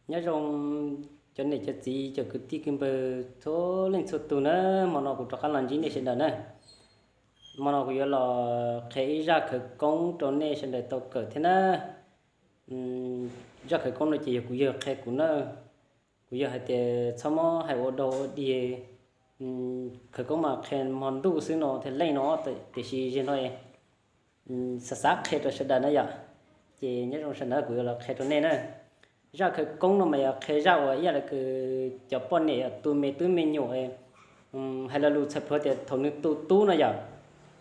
Nyob zoo cov niam cov txiv cov kwv tij kwv npawg txhua leej txhua tus na, hmo no kuv rov qab los ntsib nej sawv daws na. Hmo no kuv yuav los qhia ib zaj khawv koob rau nej sawv daws tau kawm thiab na. Zaj khawv koob no ces yog kuv yawg qhia kuv na. Kuv yawg hais tias txhob muab hais ua dog ua dig. Khawv koob mas qhia hmo ntuj xwb no thiaj leej no, tiam sis zaum no xav xav qhia rau sawv daws na yom. Ces nyob zoo sawv daws, kuv yuav los qhia rau nej na. Zaj khawv koob no mas yog qhia zaj uas ib yam li kws cov poj niam tu me tub me nyuam, hais lo lus txhais pluav tias thaum nws tu tub no yom,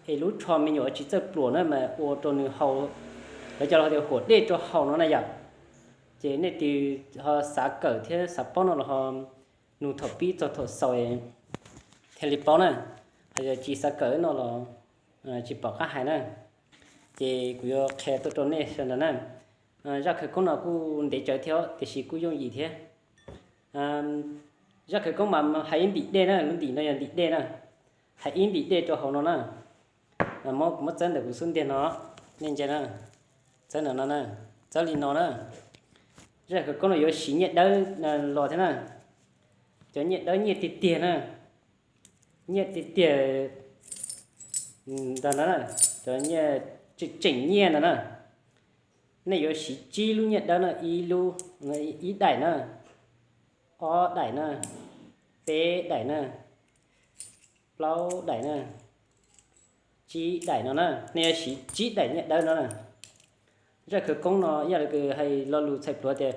es lub tsho me nyuam tsis txawj pluam na mas ua rau nws haus, lawv cov laus tias huam dej rau haus no na yom. Ces nej twg ho xav kawm thiab xav paub no los ho nug thaum pib txog thaum xaus thiaj li paub na. Ho yog tsis xav kawm no los tsis pom qab hais na. Ces kuv yuav qhia tuaj rau nej sawv daws na. Zaj khawv koob no kuj ntev tsawv thiab tiam sis kuj yooj yim thiab. Zaj khawv koob mas hais ib ntim dej na, lub ntim no yog ntim dej na. Hais ib ntim dej rau hauv no na. Muab, kuv muab txawb ntawm kuv xub ntiag no, nej ntsia na. Txawb ntawm no na, txawb li no na. Zaj khawv koob no yuav siv nyiaj dawb los thiab na. Cov nyiaj dawb nyiaj tiag tiag na. Nyiaj tiag tiag ntag no na. Cov nyiaj tseem tseem nyiaj ntag na. Nej yuav siv tsib lub nyiaj dawb na, ib lub, ib daim na, ob daim na, peb daim na, plaub daim na, tsib daim no na. Nej yuav siv tsib daim nyiaj dawb no na. Zaj khawv koob no yog li hais lo lus txhais pluav tias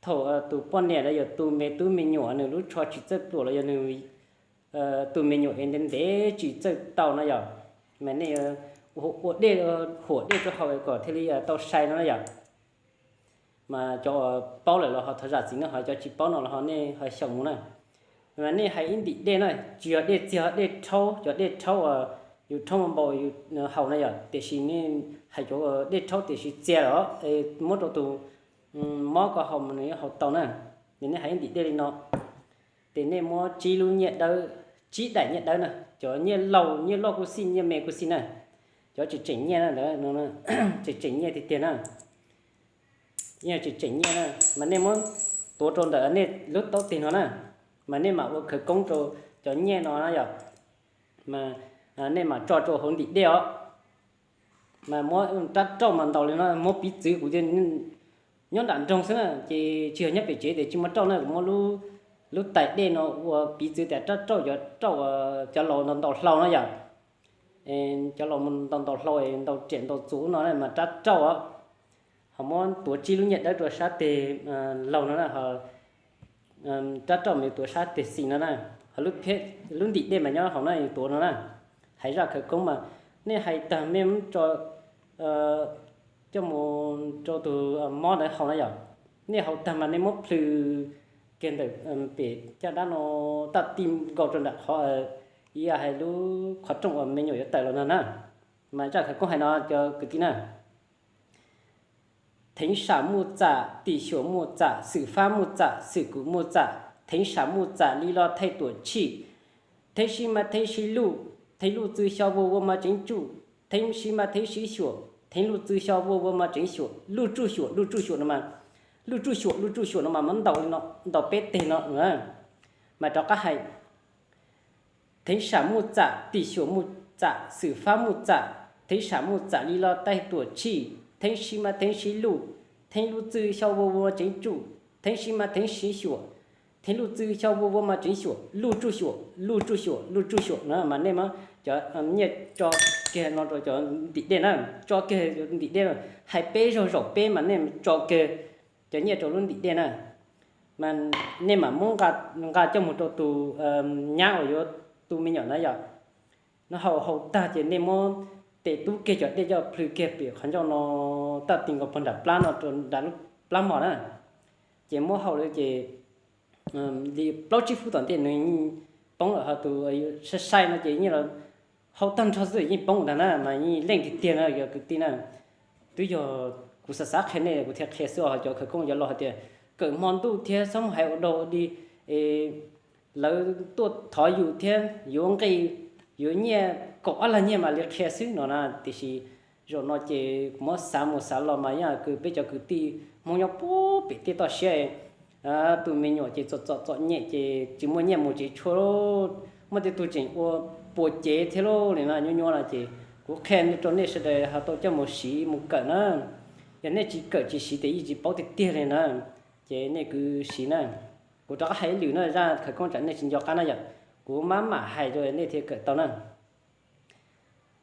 thaum tus poj niam los yog tus me tub me nyuam nws lub tsho tsis txawj pluam los yog nws tus me nyuam es ntev ntev tsis txawj tau no yom, mas nej ua dej, huam dej rau haus kom thiaj li tau sai no na yom. Mas cov paub lawm los ho thov zam txim na, ho cov tsis paub no los ho nej ho xyaum mus na. Mas nej hais ib ntim dej na, tsis yog dej txiag, dej rhaub, cov dej rhaub uas yus rhaub npau yus haus na yom, tiam sis nej hais cov dej rhaub tiam sis txias lawm, muab rau tus mob ko haus mas nws yuav haus tau na. Ces nej hais ib ntim dej li no, ces nej muab tsib lub nyiaj dawb, tsib daim nyiaj dawb na, cov nyiaj laus nyiaj loj kuj xij, nyiaj me kuj xij na, cov tseem tseem nyiaj na, tseem tseem nyiaj tiag tiag na. Yog tseem tseem nyiaj na mas nej muab tuav rau ntawm nej lub taub teg no na, mas nej mam ua khawv koob rau cov nyiaj no na yom. Mas nej mam tso rau hauv ntim dej os. Mas muab rab rauj mas ntaus li no, muab piv txwv kuv nyob nram nroog xwb na, ces tsis yog nyob pem tsev ces tsis muaj rauj na, kuv muab lub tais dej no ua piv txwv tias rab rauj, cov rauj, cov laus ntaus ntaus hlau no yom. Cov laus mus ntaus ntaus hlau, ntaus riam ntaus txuas ub no na mas rab rauj os. Ho muab tuav tsib lub nyiaj dawb rau sab teg laug no na, ho rab rauj mas yus tuav sab teg xis no na, ho lub ntim dej mas nyob hauv no yus tuav no na. Hais zaj khawv koob mas nej hais tag mej muab tso coj mus rau tus mob ntawd haus na yom. Nej haus tag mas nej muab plhws kiag ntawm pem caj dab no, taj ti nkaus rau nram qhov ib yam hais lub qhov rooj uas me nyuam yuav tawm los no na. Mas zaj khawv koob hais no cov kwv tij na: Theev sam muj txam, tim xyuam muj txam, xwm fab muj txam, xwm kum muj txam, theev sam muj txam li los thaij tuam tshij, theeb sib mab theeb sib luj, theev luj txwj xyo vuag vuag mos tseev tsuj, theeb sib mab theeb sib xyuam, theeb luj txwj xyo vuag vuag mos tseev xyuam, luj tsuj xyuam, luj tsuj xyuam no mas, luj tsuj xyuam, luj tsuj xyuam no mas muab ntaus li no, ntaus peb teg no. Mas rov qab hais: Theev sam muj txam, tim xyuam muj txam, xwm fab muj txam, theev sam muj txam li los thaij tuam tshij, theeb sib mab theeb sib luj, theeb luj txwj xyo vuag vuag mos tseev tsuj, theeb sib mab theeb sib xyuam, theeb luj txwj xyo vuag vuag mos tseev xyuam, luj tsuj xyuam, luj tsuj xyuam, luj tsuj xyuam no. Mas nej muab cov nyiaj tso kiag no rau cov ntim dej na, tso kiag ntim dej na, hais peb zaug zaum peb mas nej tso kiag cov nyiaj rau lub ntim dej na. Mas nej mam muab nqa coj mus rau tus nyab uas yuav tu me nyuam na yom. No haus haus tag ces nej muab tes tub kiag cov dej coj plhws kiag pem qhov ncauj no, taj ti nkaus pog nram plab no rau nram lub plab mos na. Ces muab haus li ces li plaub tsib feeb tom ntej nws yeej poob lawm, ho tus sai sai no ces yeej los haus tag nrho xwb yeej poob ntag na, mas yeej leej tiag tiag na yog kwv tij na. Twb yog kuv xav xav qhia nej kuv thiaj qhia xwb os, cov khawv koob yuav los hais tias kawm hmo ntuj thiab txhob mus hais ua dog ua dig, lawv tuaj thov yus thiab yuav nqi yuav nyiaj kaum ob lag nyiaj mam li qhia xwb no na. Tiam sis zaum no ces kuv muab xav mus xav los mas yog kws peb cov kwv tij Hmoob nyob puag pem tej toj siab Tus me nyuam ces txom txom txom nyem ces tsis muaj nyiaj mus tsev tshuaj, muaj tej tug tseem ua puas cev thiab lauj li no nyuaj nyuaj no ces kuv qhia rau nej sawv daws ho tau coj mus siv mus kawm na. Yog nej tsis kawm tsis siv ces yeej tsis paub tiag tiag li na. Ces nej kwv siv na. Kuv rov qab hais ib lwm no, zaj khawv koob tsam nej tsis nco qab na yom. Kuv maj mam hais rau nej thiaj kawm tau na.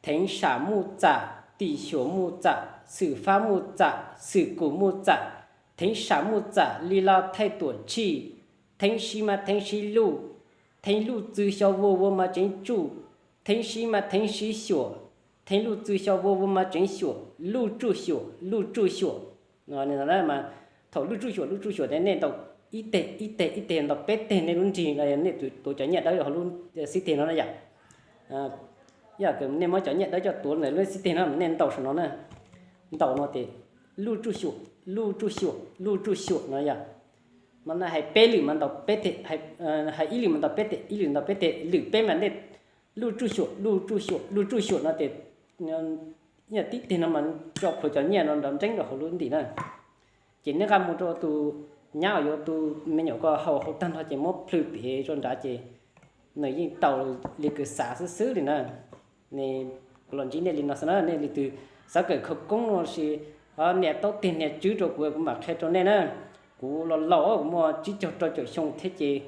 Theev sam muj txam, tim xyuam muj txam, xwm fab muj txam, xwm kum muj txam, theev sam muj txam, li laj thaij tuam tshij, theev sib mas theev sib luj, theev luj txwv xyo vua vua mas tseev tsuj, theev sib mas theev sib xyuam, theev luj txwv xyo vua vua mas tseev xyuam, luj tsuj xyuam, luj tsuj xyuam. Mas thaum luj tsuj xyuam luj tsuj xyuam ne nej ntaus ib teg ib teg ib teg ntaus peb teg nej lub nrig no, nej tuav cov nyiaj dawb hauv lub xib teg no na yom. Yog nej muab cov nyiaj dawb coj tuav ntawm lub xib teg no nej ntaus saum no na. Ntaus no ces luj tsuj xyuam, luj tsuj xyuam, luj tsuj xyuam no yom. Mas hais peb lwm mas ntaus peb teg, hais ib lwm mas ntaus peb teg, ib lwm ntaus peb teg, lwm peb mas nej luj tsuj xyuam, luj tsuj xyuam, luj tsuj xyuam no ces yog tib teg no mas tso plhuav cov nyiaj no nrov nreeb rau hauv lub ntim na. Ces nej nqa mus rau tus nyab uas yuav tus me nyuam ko haus, haus tag nrho ces muab plhws pem rau nrad ces nws yeej tau li kws xav xwb xwb li na. Kuv los ntsib nej li no xwb na, nej leej twg xav kawm khawv koob no los sis nias taub teg nias tswb rau kuv, kuv mam qhia rau nej na. Kuv los laus, kuv muaj tsib caug rau caum xyoo thiab ces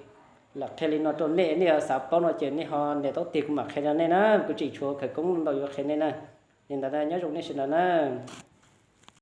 lam qhia li no rau nej, nej xav paub no ces nej ho nias taub teg kuv mam qhia rau nej na, kuv tseem tshuav khawv koob ntau yuav qhia nej na. Li ntawd nyob zoo nej sawv daws na.